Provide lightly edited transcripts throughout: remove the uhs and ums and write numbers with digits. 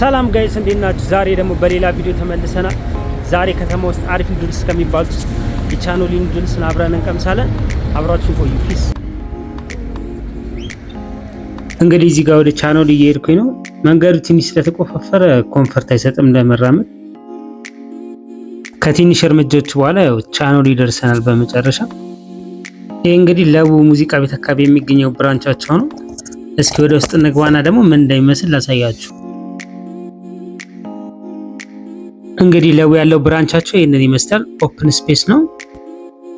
ሰላም guys፣ እንዴት ናችሁ? ዛሬ ደግሞ በሌላ ቪዲዮ ተመልሰናል። ዛሬ ከተማ ውስጥ አሪፍ noodles ከሚባሉት ውስጥ የቻኖሊ noodles ን አብረን እንቀምሳለን። አብራችሁን ቆዩ please። እንግዲህ እዚህ ጋር ወደ ቻኖሊ እየሄድኩኝ ነው። መንገዱ ትንሽ ስለተቆፋፈረ comfort አይሰጥም ለመራመድ። ከትንሽ እርምጃዎች በኋላ ያው ቻኖሊ ደርሰናል በመጨረሻ። ይህ እንግዲህ ለቡ ሙዚቃ ቤት አካባቢ የሚገኘው branch ኣቸው ነው። እስኪ ወደ ውስጥ እንግባና ደግሞ ምን እንደሚመስል ላሳያችሁ። እንግዲህ ለቡ ያለው branch ኣቸው ይህንን ይመስላል። Open space ነው።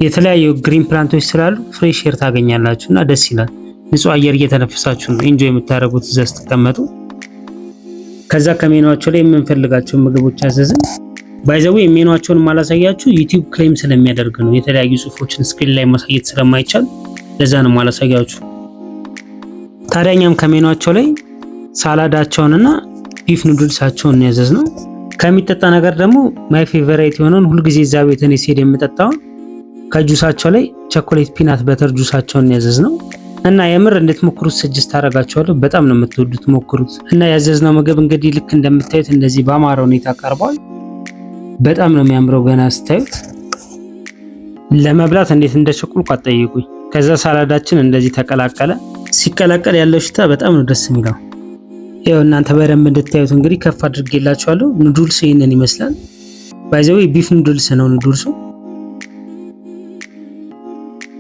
የተለያዩ green plant ኦች ስላሉ fresh air ታገኛላችሁ እና ደስ ይላል። ንጹህ አየር እየተነፈሳችሁ ነው enjoy የምታደርጉት እዛ ስትቀመጡ። ከዛ ከሜኗቸው ላይ የምንፈልጋቸው ምግቦች አዘዝን። By the way menu ኣቸውን ማላሳያችሁ YouTube claim ስለሚያደርግ ነው። የተለያዩ ጽሁፎችን screen ላይ ማሳየት ስለማይቻል ለዛ ነው ማላሳያችሁ። ታዲያ እኛም ከሜኗቸው ላይ salad ኣቸውንና beef noodles ኣቸውን ያዘዝነው። ከሚጠጣ ነገር ደግሞ my favorite የሆነውን ሁልጊዜ እዛ ቤት እኔ ስሄድ የምጠጣውን ከጁሳቸው ላይ chocolate peanut butter juice ኣቸውን ያዘዝነው እና የምር እንድትሞክሩት suggest አደርጋችኋለሁ። በጣም ነው የምትወዱት፣ ሞክሩት። እና ያዘዝነው ምግብ እንግዲህ ልክ እንደምታዩት እንደዚህ በአማረ ሁኔታ ቀርቧል። በጣም ነው የሚያምረው ገና ስታዩት። ለመብላት እንዴት እንደቸኮልኩ አትጠይቁኝ። ከዛ salad ኣችን እንደዚህ ተቀላቀለ። ሲቀላቀል ያለው ሽታ በጣም ነው ደስ የሚለው። ያው እናንተ በደንብ እንድታዩት እንግዲህ ከፍ አድርጌላችኋለሁ። Noodles ይህንን ይመስላል። By the way beef noodles ነው noodles ኡ።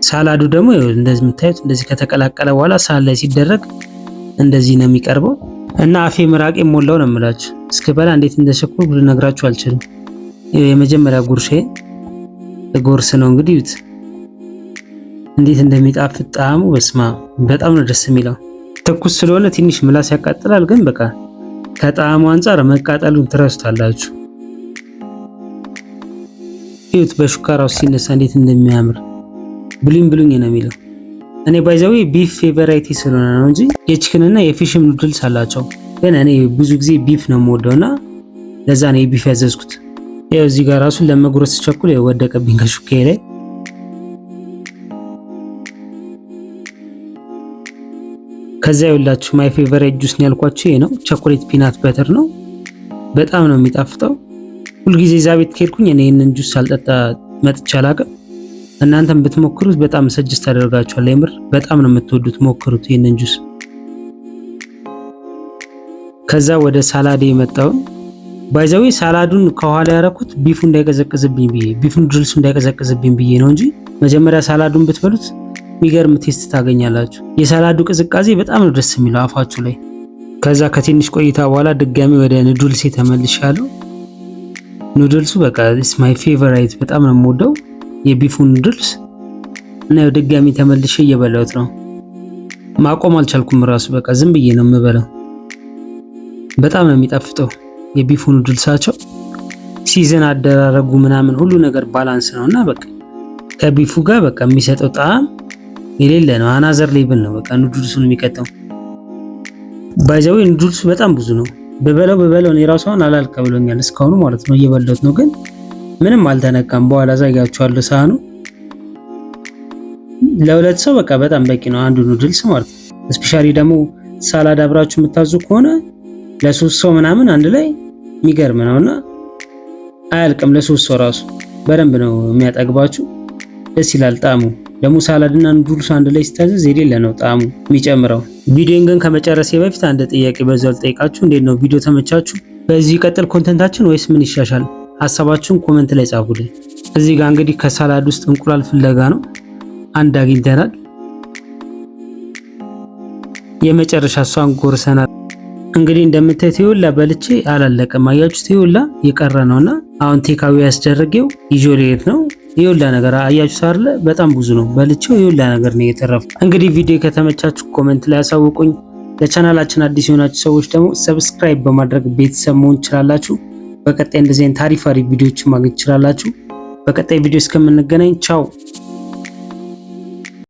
Salad ኡ ደግሞ እንደዚህ የምታዩት እንደዚህ ከተቀላቀለ በኋላ ሳህን ላይ ሲደረግ እንደዚህ ነው የሚቀርበው እና አፌ ምራቄ ሞላው ነው የምላችሁ። እስክበላ እንዴት እንደቸኮልኩ ልነግራችሁ አልችልም። የመጀመሪያ ጉርሼ ጎርስ ነው እንግዲህ እዩት እንዴት እንደሚጣፍጥ ጣዕሙ። በስማ በጣም ነው ደስ የሚለው። ትኩስ ስለሆነ ትንሽ ምላስ ያቃጥላል፣ ግን በቃ ከጣዕሙ አንጻር መቃጠሉን ትረሱታላችሁ። እዩት በሹካ ራሱ ሲነሳ እንዴት እንደሚያምር፣ ብሉኝ ብሉኝ ነው የሚለው። እኔ by the way beef favorite ኤ ስለሆነ ነው እንጂ የ chicken እና የ fish ም noodles አላቸው። ግን እኔ ብዙ ጊዜ beef ነው የምወደውና ለዛ ነው የ beef ያዘዝኩት። ያው እዚህ ጋር ራሱን ለመጉረስ ስቸኩል ወደቀብኝ ከሹካዬ ላይ። ከዛ ይኸውላችሁ my favorite juice ነው ያልኳችሁ ይሄ ነው። Chocolate peanut butter ነው። በጣም ነው የሚጣፍጠው። ሁልጊዜ እዛ ቤት ከሄድኩኝ እኔ ይህንን ጁስ ሳልጠጣ መጥቼ አላውቅም። እናንተም ብትሞክሩት በጣም suggest አደርጋችኋለሁ። የምር በጣም ነው የምትወዱት። ሞክሩት ይህንን ጁስ። ከዛ ወደ salad ኤ የመጣውን by the way salad ኡን ከኋላ ያረኩት beef ኡ እንዳይቀዘቅዝብኝ ብዬ፣ beef noodles ኡ እንዳይቀዘቅዝብኝ ብዬ ነው እንጂ መጀመሪያ salad ኡን ብትበሉት የሚገርም taste ታገኛላችሁ። የ salad ኡ ቅዝቃዜ በጣም ነው ደስ የሚለው አፋችሁ ላይ። ከዛ ከትንሽ ቆይታ በኋላ ድጋሚ ወደ noodles ኤ ተመልሻለሁ። Noodles ኡ በቃ it's my favorite፣ በጣም ነው የምወደው የ beef ኡ noodles እና ያው ድጋሚ ተመልሼ እየበላሁት ነው። ማቆም አልቻልኩም ራሱ፣ በቃ ዝም ብዬ ነው የምበላው። በጣም ነው የሚጣፍጠው የ beef ኡ noodles ኣቸው። Season አደራረጉ ምናምን ሁሉ ነገር balance ነው እና በቃ ከ beef ኡ ጋር በቃ የሚሰጠው ጣዕም የሌለ ነው። Another level ነው በቃ noodles ኡን የሚቀጠው። By the way noodles ኡ በጣም ብዙ ነው። ብበለው ብበለው እኔ ራሱ አሁን አላልቅ ብሎኛል እስካሁኑ ማለት ነው። እየበላሁት ነው ግን ምንም አልተነካም። በኋላ አሳያችኋለሁ ሳህኑ። ለሁለት ሰው በቃ በጣም በቂ ነው አንዱ noodles ማለት ነው። Especially ደግሞ salad አብራችሁ የምታዙ ከሆነ ለሶስት ሰው ምናምን አንድ ላይ የሚገርም ነውና አያልቅም። ለሶስት ሰው ራሱ በደንብ ነው የሚያጠግባችሁ። ደስ ይላል ጣዕሙ። ደግሞ salad ና noodles አንድ ላይ ሲታዘዝ የሌለ ነው ጣዕሙ የሚጨምረው። ቪዲዮን ግን ከመጨረሴ በፊት አንድ ጥያቄ በዛው ልጠይቃችሁ። እንዴት ነው ቪዲዮ ተመቻችሁ? በዚህ ይቀጥል content ኣችን ወይስ ምን ይሻሻል? ሀሳባችሁን comment ላይ ጻፉልኝ። እዚህ ጋር እንግዲህ ከ salad ውስጥ እንቁላል ፍለጋ ነው። አንድ አግኝተናል። የመጨረሻ እሷን ጎርሰናል። እንግዲህ እንደምታዩት ይኸውላ በልቼ አላለቀም። አያችሁት? ይኸውላ የቀረ ነውና አሁን take away አስደርጌው ይዤ ልሄድ ነው። ይኸውላ ነገር አያችሁት አይደለ? በጣም ብዙ ነው በልቼው፣ ይኸውላ ነገር ነው የተረፈው። እንግዲህ ቪዲዮ ከተመቻችሁ comment ላይ አሳውቁኝ። ለቻናላችን አዲስ የሆናችሁ ሰዎች ደግሞ subscribe በማድረግ ቤተሰብ መሆን ትችላላችሁ። በቀጣይ እንደዚህ አይነት አሪፍ አሪፍ ቪዲዮዎችን ማግኘት ትችላላችሁ። በቀጣይ ቪዲዮ እስከምንገናኝ ቻው።